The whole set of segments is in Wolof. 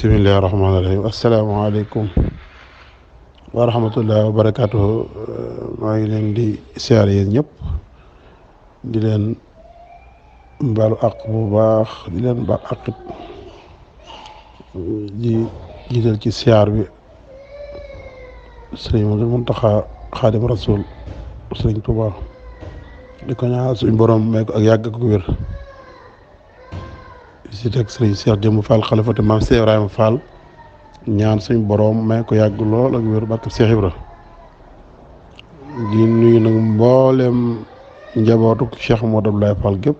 bismillahi rahmaani rahim asalaamaaleykum wa rahmatullahi wa barakaatuhu. maa ngi leen di siyaare yéen ñëpp di leen baalu àq bu baax di leen baal àqit di jiital ci siyaar bi sëriñ Muntaxa Xaadim Rasuul sëriñ Tuubaa di ko ñaanal suñ borom may ko ak yàgg ak wér si teg sëriñ Cheikh Jëmb Fall xalifatu maam Cheikh Ibrahima Fall ñaan suñ borom may ko yàgg lool ak wér barke Cheikh Ibra di nuyu nag mboolem njabootu Cheikh Modou Abdoulaye Fall gépp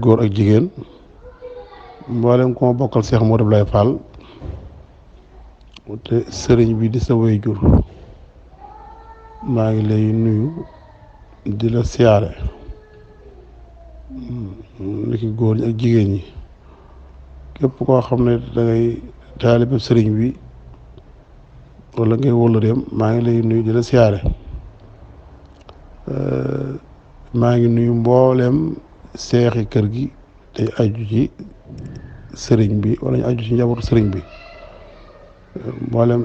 góor ak jigéen mboolem ku ma bokkal Cheikh Modou Abdoulaye Fall te sëriñ bi di sa waajur maa ngi lay nuyu di la siyaare niki góor ñi ak jigéen ñi képp koo xam ne dangay taalibe sëriñ bi wala ngay wóllëreem maa ngi lay nuyu di la siyaare maa ngi nuyu mbooleem seexi kër gi te aju ci sëriñ bi wala ñu aju ci njabootu sëriñ bi mboolem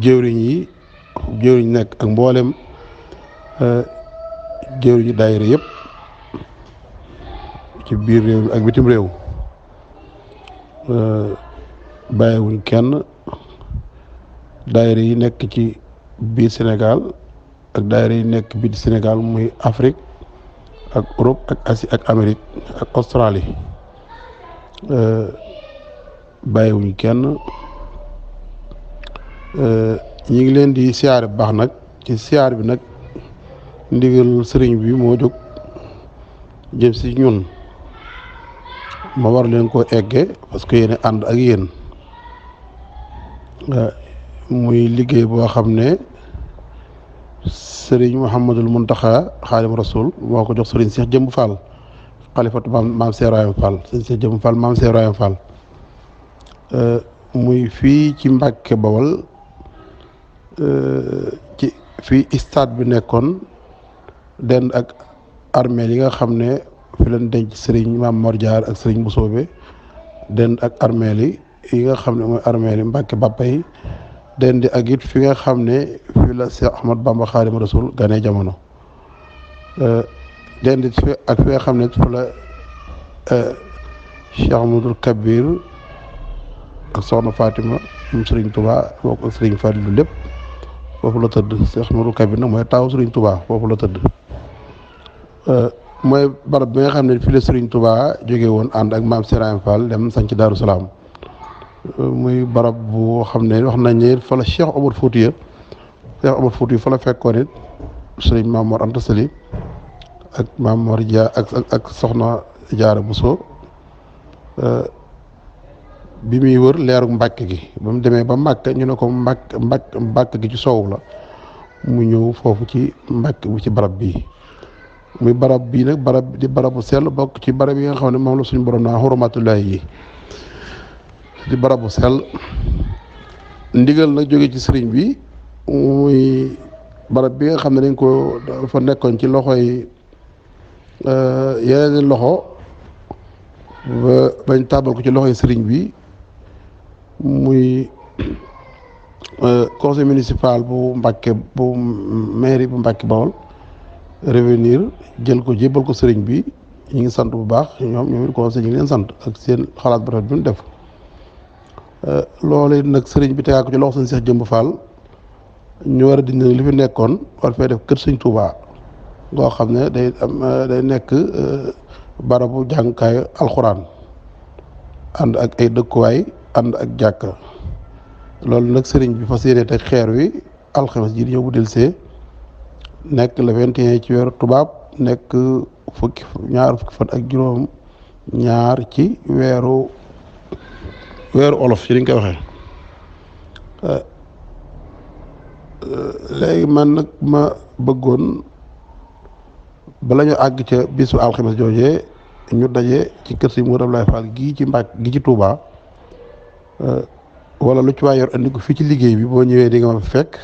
jëwriñ yi jëwriñ nekk ak mboolem jëwriñu daayira yëpp ci biir réew mi ak bitim réew bàyyiwuñ kenn daayira yi nekk ci biir Sénégal ak daayira yi nekk biir Sénégal muy Afrique ak Europe ak Asie ak Amérique ak Australie bàyyiwuñ kenn ñi ngi leen di siyaare bu baax nag ci siyaar bi nag ndigal sëriñ bi moo jóg jëm si ñun ma war leen koo egge parce que yéen ànd ak yéen muy liggéey boo xam ne sëriñ Mouhamadul Muntaxa Xaadim Rasul moo ko jox sëriñ Cheikh Jëmb Fall xalifatu maam Cheikh Ibrahima Fall sëriñ Cheikh Jëmb Fall maam Cheikh Ibrahima Fall muy fii ci Mbàkke Bawol ci fii stade bi nekkoon dend ak armeel yi nga xam ne fi leen denc sëriñ Maam Mor Jaar ak sëriñ Mbusoobe dend ak armeel yi nga xam ne mooy armeel yi Mbàkke Bàppa yi dend ak it fi nga xam ne fi la Cheikh Ahmad Bamba Xaadimu Rasuul gane jamono dend ak fi nga xam ne fi la Cheikh Amadou Kabir ak soxna Fatima moom sëriñ Touba boo ko sëriñ Fadilu lépp foofu la tëdd Cheikh Amadou Kabir nag mooy taaw sëriñ Touba foofu la tëdd mooy barab bi nga xam ne fii la Serigne Touba jóge woon ànd ak maam Serigne Fall dem sanc Daaru Salaam muy barab bu xam ne wax nañ ne fa la Cheikh Omar Foutiya fa la fekkoon it Serigne Maam Mor Anta Sali ak Maam Mor Dia ak soxna Jaara Buso bi muy wër leeru Mbàkke gi ba mu demee ba Mbàkke ñu ne ko Mbàkke gi ci soow la mu ñëw foofu ci Mbàkke bu ci barab bii muy barab bii nag barab di barabu sell bokk ci barab yi nga xam ne moom la suñu borom naa xurumatullahi yi di barabu sell ndigal nag jóge ci sëriñ bi muy barab bi nga xam ne dañ ko dafa nekkoon ci loxoy yeneen loxo bañ tàbbal ko ci loxoy sëriñ bi muy conseil municipal bu Mbàkke bu mairie bu Mbàkke Bawol revenir jël ko jébbal ko sëriñ bi ñu ngi sant bu baax ñoom it conseil ñu ngi leen sant ak seen xalaat bu rafet bi ñu def loolu nag sëriñ bi tegaa ko ci loxo sëñ Cheikh Jëmb Fall ñu war a dindi li fi nekkoon war fee def kër sëñ Touba ngoo xam ne day nekk barabu jàngukaayu alxuraan ànd ak ay dëkkuwaay ànd ak jàkka loolu nag sëriñ bi fas yéene teg xeer wi alxames ji di ñëw bu delsee nekk le 21 ci weeru tubaab nekk ñaar fukki fan ak juróom ñaar ci weeru olof ci liñ koy waxee léegi man nag ma bëggoon bala ñu àgg ca bisu alxames joojee ñu daje ci kër si Modou Abdoulaye Fall gii ci Mbàkke gi ci Touba wala lu ci waay yor andi ko fii ci liggéey bi boo ñëwee di nga ma fekk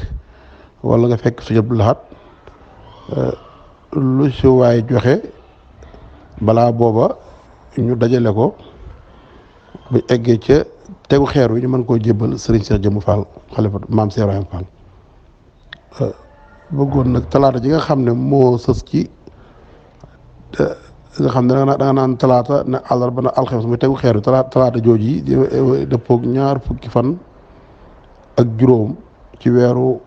wala nga fekk Sëñ Abdou Lahad lu si waay joxe balaa booba ñu dajale ko bu eggee ca tegu xeer wi ñu mën koo jébbal sëriñ Cheikh Jëmb Fall xalifa maam Cheikh Ibrahima Fall. bëggoon nag talaata ji nga xam ne moo sës ci nga xam ne da nga naan talaata ne àllarba na alxames muy tegu xeer wi talaata jooju yi dëppoog ñaar fukki fan ak juróom ci weeru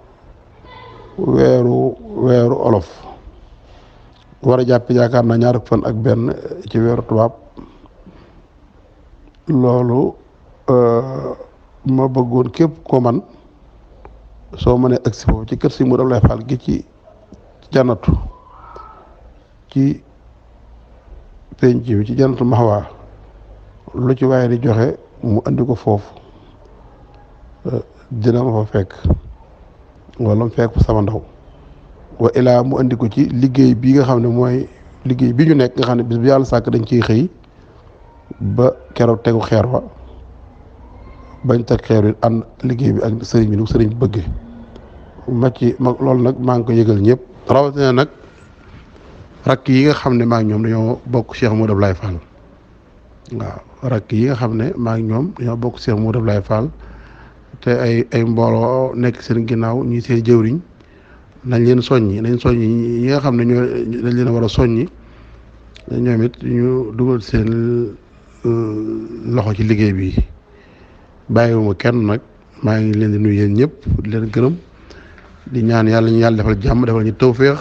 olof war a jàpp yaakaar naa ñaar fan ak benn ci weeru tubaab loolu ma bëggoon képp ko man soo mënee agsi foofu ci kër si mu lay faal gi ci jannatu ci penc bi ci jannatu maxwaa lu ci waaye di joxe mu andi ko foofu dina ma fa fekk wala mu fekk sama ndaw wa ilaa mu andi ko ci liggéey bi nga xam ne mooy liggéey bi ñu nekk nga xam ne bis bu yàlla sàkk dañ ciy xëy ba keroog tegu xeer wa bañ teg xeer wi ànd liggéey bi ak sëriñ bi nu sëriñ bi bëggee loolu nag maa ngi ko yëgal ñëpp rawatina nag rakk yi nga xam ne maa ngi ñoom dañoo bokk Cheikh Modou Abdoulaye Fall waaw rakk yi nga xam ne maa ngi ñoom dañoo bokk Cheikh Modou Abdoulaye Fall te ay mbooloo nekk seen ginnaaw ñi seen jëwriñ nañ leen soññi yi nga xam ne dañ leen a war a soññi ñoom it ñu dugal seen loxo ci liggéey bi bàyyiwuma kenn nag maa ngi leen di nuyu yéen ñëpp di leen gërëm di ñaan yàlla ñu yàlla defal jàmm defal ñu tawféex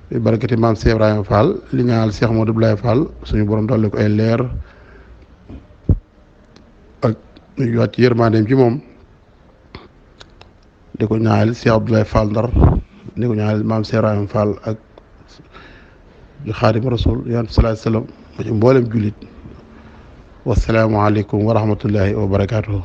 bi barakati maam Cheikh Ibrahima Fall li ñaanal Cheikh Modou Abdoulaye Fall suñu borom dolli ko ay leer ak ñu wàcc yërmandeem ci moom di ko ñaanal Cheikh Abdoulaye Fall Ndar di ko ñaanal maam Cheikh Ibrahima Fall ak Xaadim Rasul yonent sallallahu alayhi wa sallam mboolem jullit wasalaamualeykum wa rahmatullahi wa barakaatuhu